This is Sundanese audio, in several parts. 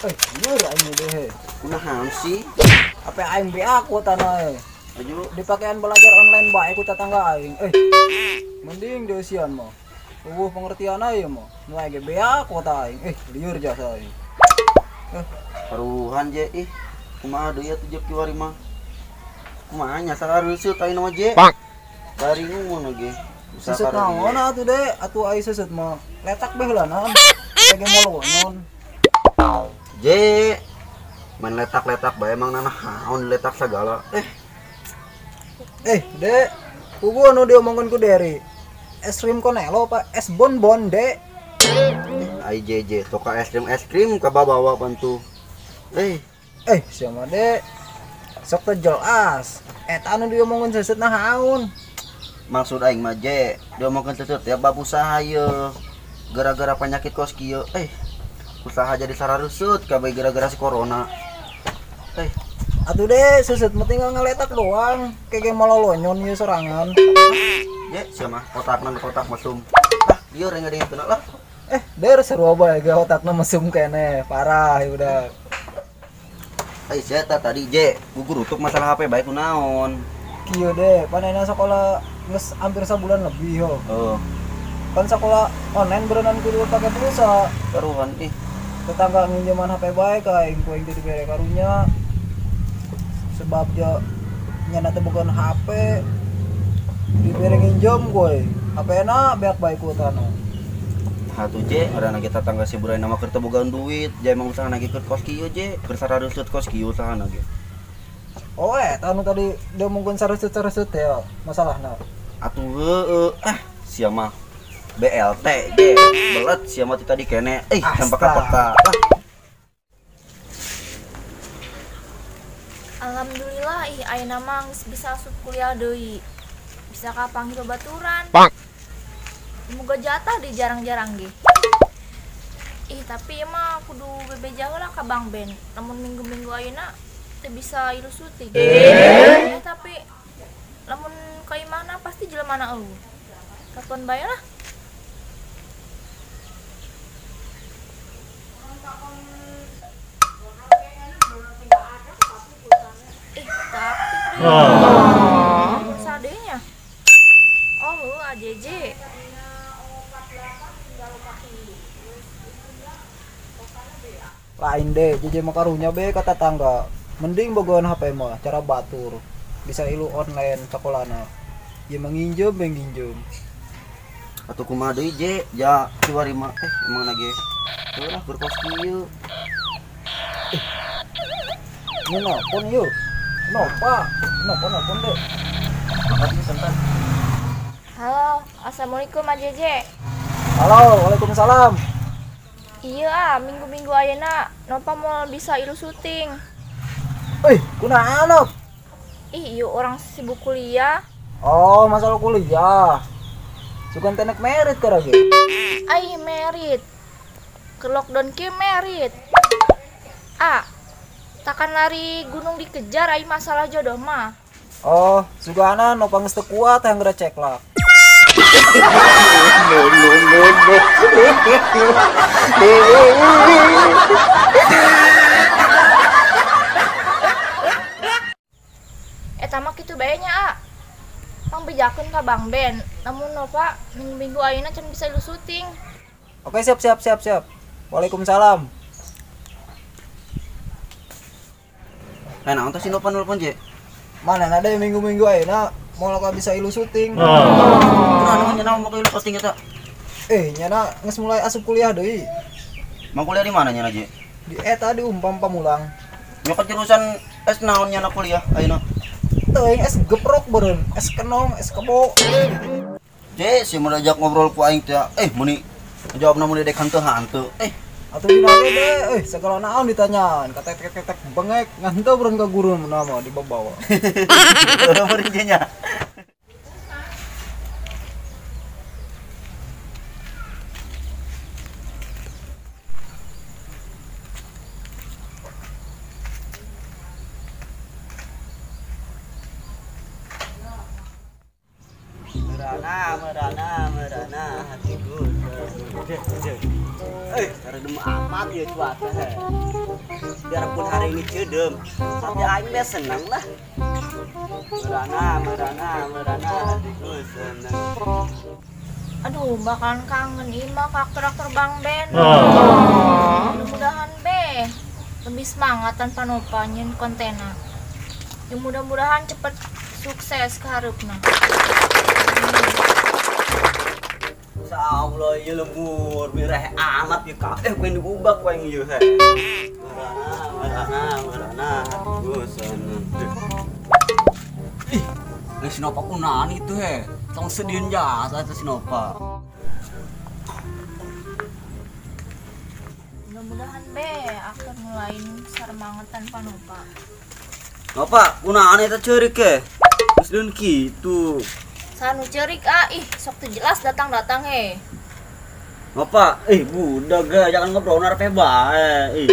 Lieur aing deh. Kunaon sih? HP aing beak kuotana eh. Aju dipakean belajar online bae ku tetangga aing. Mending dieusian mah. Eueuh pengertian aya mah. Nu aya ge beak kuota aing. Lieur jasa aing. Paruhan je ih. Kumaha deui atuh je kiwari mah. Kumaha nya sarareuseuh aing mah je. Baringung mun ge. Seset naon atuh de, atuh ai seset mah. Letak beh lah naon. Ge molonyon. Je, main letak-letak bae emang nanaon letak segala. Dek, puguh anu diomongkeun ku Deri. Es krim konelo apa es bonbon, Dek? Ai JJ, toka es krim kababawa bantu. Siapa Dek? Sok teu jelas. Eta anu diomongkeun seset naon? Maksud aing mah je, diomongkeun seset ya bab usaha ye. Gara-gara penyakit kos kieu. Usaha jadi sarareuseuh kabeh gara-gara si corona. Atuh deh, seset mah tinggal ngeletak doang. Kege malolonyon ieu sorangan. Ye, sia mah otakna kotak mesum. Ah, ieu reng ngadengkeun lah. Der seru bae ge otakna mesum keneh, parah ya udah. Sia tadi je, gugurutuk masalah HP bae kunaon. Kieu deh, panena sekolah geus hampir sabulan lebih yo. Oh. Kan sekolah online berenang kudu pakai pulsa. Karuhan ih. Tetangga nginjeman HP bae ka aing ku aing teh dibere karunya. Sebab dia nyana teh boga HP dibere nginjem goy. HP-na beak bae kuotana. Hatuh je, ada lagi tetangga si burai nama keur teu bogaan duit, ja emang usahana ge keur kos kieu je, keur sarareuseuh kos kieu usahana ge. Oh, eta anu tadi dia mungkin sareuseuh-sareuseuh teh masalahna. Atuh heueuh, sia mah BLT je, belet sia mah ti tadi kene. Sampai ka peka. Alhamdulillah ih ayeuna mah geus bisa asup kuliah deui. Bisa kapanggih babaturan. Moga jatah di jarang-jarang ge. Ih, tapi ieu mah kudu bebeja heula ka Bang Ben. Lamun minggu-minggu ayeuna teu bisa ilu syuting. Tapi lamun ka imahna pasti jelemana eueuh. Telepon bae lah. Taktik deh. Sadenya. Oh, lu AJJ. Lain deh, JJ mah karunya be ka tetangga. Mending bogoan HP mah cara batur. Bisa ilu online sekolahna. Ieu mah nginjem be nginjem. Atuh kumaha deui je, ja kiwari mah emang lagi. Tuh lah berkos kieu. Ini nelpon yuk. Nopa, nelpon deh. Makasih santan. Halo, assalamualaikum AJJ. Halo, waalaikumsalam. Iya, minggu-minggu ayeuna Nopa mau bisa ilu syuting. Kunaon Nop? Ih, iya orang sibuk kuliah. Oh, masalah kuliah. Sugan tenek merit karage. Ai merit. Ke lockdown ke merit. Takkan lari gunung dikejar ai masalah jodoh mah. Oh, sugana Nopa geus teu kuat hayang geura ceklak. No no no no. Eta mah kitu bae nya, Pang bejakeun ka Bang Ben. Namun Nova minggu-minggu ayeuna can bisa lu syuting. Oke, siap. Waalaikumsalam. Naon teh si Nova nelpon je? Mana ada minggu-minggu ayeuna moal ka bisa ilu syuting. Kunaon nya mau ilu syuting eta? Nyana geus mulai asup kuliah deui. Mau kuliah di mana nyana je? Di eta di Umpam Pamulang. Nyokot jurusan es naon nyana kuliah ayeuna? Teuing es geprok beureun, es kenong, es kebo. Je, si mun ajak ngobrol ku aing teh, muni jawabna muni dek henteu-henteu. Atuh dina ge deh, segala naon ditanyaan, katek-tek bengek, ngan teu beureun ka guru nama dibawa. Heuh meureun je nya. Merana, merana, merana hatiku. Redem amat ya cuaca he. Biarpun hari ini cedem, tapi aing mah seneng lah. Merana, merana, merana hatiku seneng. Aduh, bakalan kangen ima ke aktor-aktor Bang Ben. Mudah-mudahan be lebih semangat tanpa Nopa nyen kontena. Ya mudah-mudahan cepet sukses ke harupna. Insyaallah ya lembur bireh amat ya kabeh kowe diubah kowe ieu he. Merana, merana, merana hatiku seneng. Ih, si Nopa kunaon itu he. Tong sedihin jasa itu si Nopa. Mudah-mudahan be akan lain sarmanget tanpa Nopa. Nopa, kunaon eta ceurik ke? Geus deun kitu. Sanu ceurik ah, ih sok teu jelas datang-datang he. Nopa, budak ge jangan ngobrol narepe bae. Ih.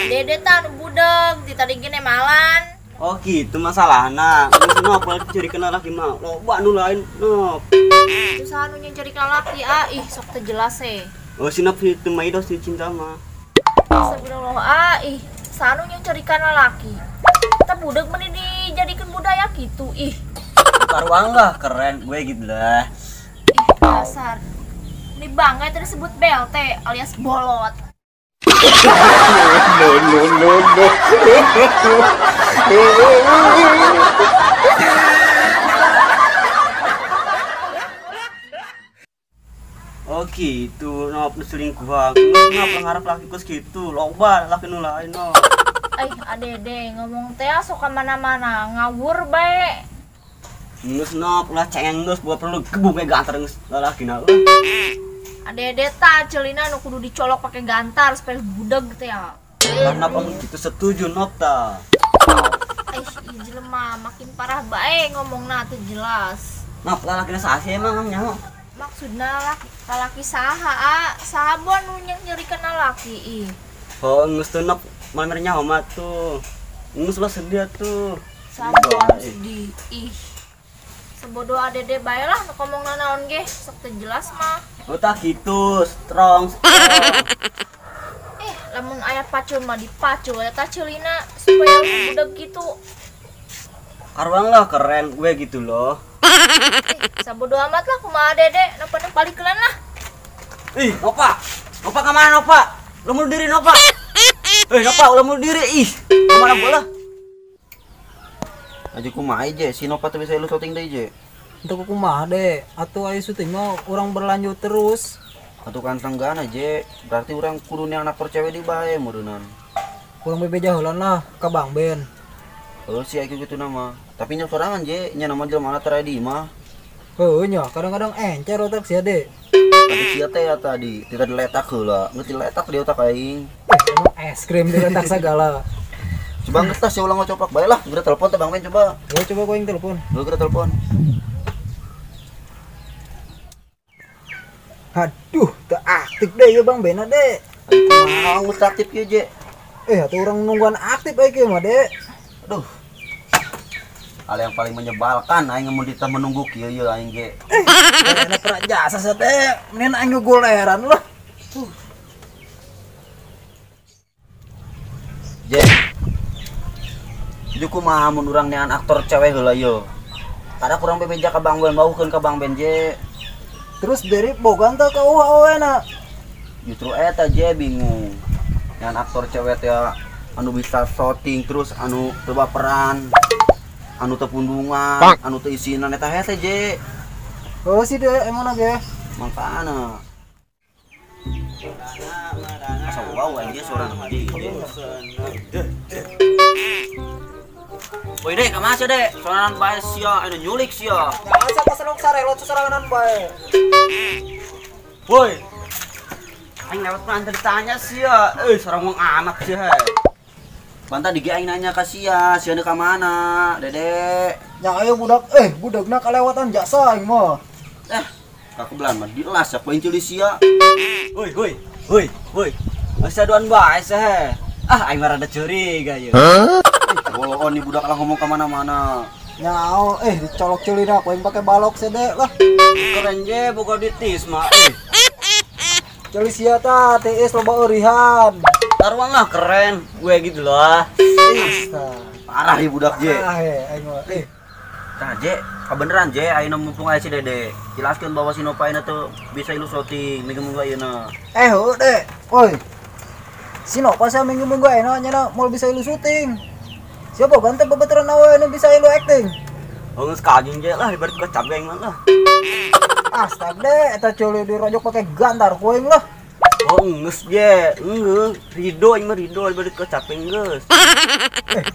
Dede tah nu budak, di tadi gini malan. Oh gitu masalahna. Geus Nopa ceurik laki mah. Loba nu lain Nop. Itu sanu nya ceurik laki ah, ih sok teu jelas he. Oh si Nop itu mah idoh si cinta mah. Astagfirullah ah, ih sanu nya cerikan lalaki. Tah budak meni dijadikeun budaya gitu ih. Karuang lah keren gue gitu lah. Ih dasar. Ini bangga itu disebut BLT alias bolot. No no no no. Oh gitu, Nop selingkuh. Nop ngarep laki kos gitu, loba laki nu lain Nop. Eh adede ngomong teh sok ka mana-mana ngawur bae. Geus Nop ulah cengeng geus buat perlu gebuk we gantar geus lalaki na. Adede ta celina nu kudu dicolok pakai gantar supaya budeg teh ya. Lah napa mun kitu setuju Nop ta. Eh jelema makin parah bae ngomongna teu jelas. Nop lalakina saha sih emang nyaho? Maksudna lalaki saha a? Saha boa nu nyerikeun lalaki ih. Oh geus teu Nop mamer nyaho mah tuh. Geus lah sedih tuh. Saha boa sedih ih. Sebodoh adede bae lah nu ngomong naon ge sok teu jelas mah. Oh tak gitu, strong. Lamun aya pacul mah dipacul eta ceulina supaya budeg gitu. Karuang lah keren gue gitu loh. Sabodo amat lah kumaha dede, napa nu palikeun lah. Ih, Nopa. Nopa ka mana Nopa? Lu mau diri Nopa. Nopa ulah mau diri ih. Kemana bola? Aja kumaha je, si Nopa teh bisa lu syuting deui je. Untuk kumaha de, atuh aya syuting mah urang berlanjut terus. Atuh kan sanggana je, berarti urang kudu neang aktor cewek di bae meureunnan. Urang bebeja heula lah ka Bang Ben. Heuh sih aya kitu nama. Tapi nya sorangan je, nya nama jelema teh aya di imah. Heuh nya, kadang-kadang encer otak sia de. Tadi sia teh ya tadi, tidak diletak heula, geus diletak di otak aing. Emang es krim diletak segala. Coba geus tah sia ulah ngocoplak bae lah, geura telepon teh Bang Ben coba. Heuh coba ku aing telepon. Heuh geura telepon. Aduh, teu aktif deh ya Bang Ben de. Kumaha geus aktif ieu je. Atuh urang nungguan aktif aya kieu mah de. Aduh. Hal yang paling menyebalkan aing mun ditah menunggu kieu ieu aing ge. Enak pernah jasa sia teh, mending aing goleran lah. Je. Jadi kumaha mun urang neangan aktor cewek heula ieu. Kada kurang bebeja ka Bang Ben baukeun ka Bang Ben je. Terus dari bogan teh ka uwa na. Justru eta je bingung. Neangan aktor cewek teh anu bisa syuting terus anu teu baperan. Anu teu pundungan, anu teu isinan eta hese je. Oh sih deh emang ge. Mangkana. Asa wow anjir suara nama di. Woi dek, ka mana dek? Sorangan bae sia, anu nyulik sia. Asa paselok sarelot sorangan bae. Woi. Aing lewat pelan ditanya sia. Sorang wong amat sia he. Bantah di aing nanya ka sia, sia ka mana, Dede? Nya ayo budak, budakna kalewatan jasa aing mah. Kakebelan mah dilas ya poin culi sia. Woi, woi, woi, woi. Masa duan bae sia he. Ah, aing mah rada curiga ieu. Boloon nih budak lah ngomong ke mana-mana. Nyao, dicolok ceulina ku aing pake balok sia de lah. Keren je boga ditis mah. Ceuli sia tah tiis loba eurihan. Taruang lah keren gue gitu loh. Parah ieu budak je. Ah aing mah. Tah je, kabeneran je ayeuna mumpung aya si Dede. Jelaskeun bahwa si Nova ayeuna teu bisa ilu syuting minggu-minggu ayeuna. Heuh De. Oi. Si Nova sia minggu-minggu ayeuna nya moal bisa ilu syuting. Siapa gante babaturan awewe nu bisa ilu acting? Oh geus kajing je lah ibarat kocap aing mah lah. Astag De, eta ceuli dirojok pake gantar ku aing lah. Oh geus je, geus rido aing mah rido ibarat kocap aing geus.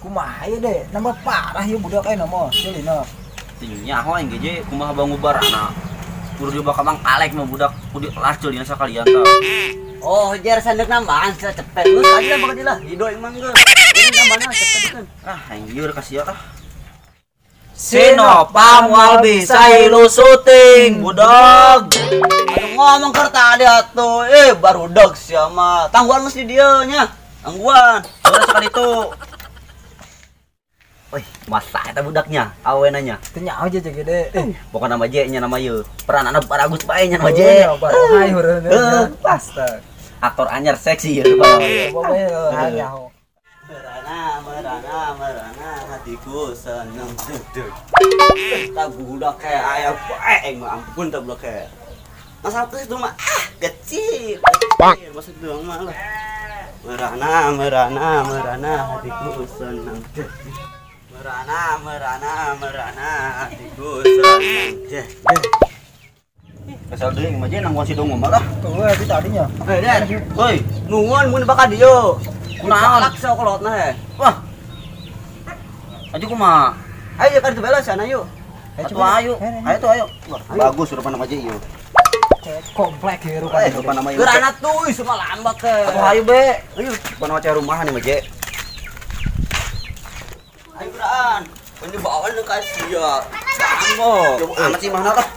Kumaha ieu De, nambah parah ieu budak ayeuna mah ceulina. Teu nyaho aing ge je kumaha bangubarana. Kudu dibawa ka Mang Alek mah budak kudu kelas ceulina sakalian tah. Oh jer sandek nambahan sia cepet. Geus aja lah bakal lah rido aing mah geus. Ini nambahna cepet kan. Ah anjir kasih ah. Si Nova moal bisa ilu syuting budak. Aduh ngomong keur tadi atuh barudak sia mah. Tangguhan mesti dieu nya. Tangguhan. Udah sekali itu. Wih, masa eta budaknya awena nya. Teu nyaho je gede. Pokona mah je nya nama ieu. Peran anak baragus bae nya nama je. Barohai heureun. Pasta. Aktor anyar seksi ieu rupana. Boboh nyaho. Merana, merana, merana, hatiku seneng deg. Tak budak kayak ayah aing mah ampun tak budak kayak. Masa itu mah kecil. Kecil masa itu mah lah. Merana, merana, merana, hatiku seneng deg. Merana, merana, merana, hatiku seneng deg. Kesal deui mah je nangguan si Dongo mah lah. Tuh di tadinya. Der, heuy, nungun mun bakal dieu. Kunaon? Laksa kolotna he. Wah. Aja kumaha? Ayo kan bela sana yuk. Ayo, ayo tuh ayo. Bagus rupana mah je ieu. Komplek ieu rupana. Rupana mah ieu. Geurana tuh semua lambat teh. Atuh ayo be. Ayo, rupana mah cai rumahan ieu mah je. Ayo geuraan. Ini bawaan nu ka sia. Tanggo. Jauh amat sih mana lah.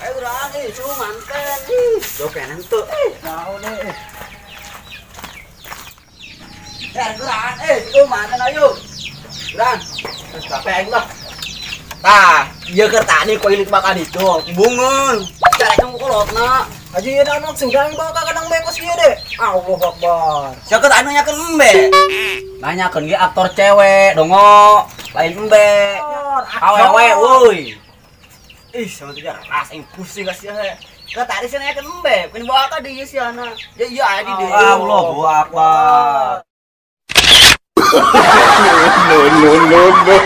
Ayo geuraan euy, cuma manten ih. Jauh kenen tuh. Naon eh. Ya, geuraan itu manten ayo. Geuraan. Terus capek aing lah. Tah, ieu keur tani ku ilit makan itu, bungeun. Carek ku kolotna. Aja ieu anu sudah bawa ka kadang bekos ieu De. Allahu Akbar. Sia keur anu nyakeun embe. Nanyakeun ge aktor cewek dongo, lain embe. Awewe woi. Ih, sama teh ras aing pusing ka sia he. Ka tadi sia nanyakeun embe, keun bawa ka dieu siana. Ya iya aya di dieu. Allahu Akbar. No, no, no, no.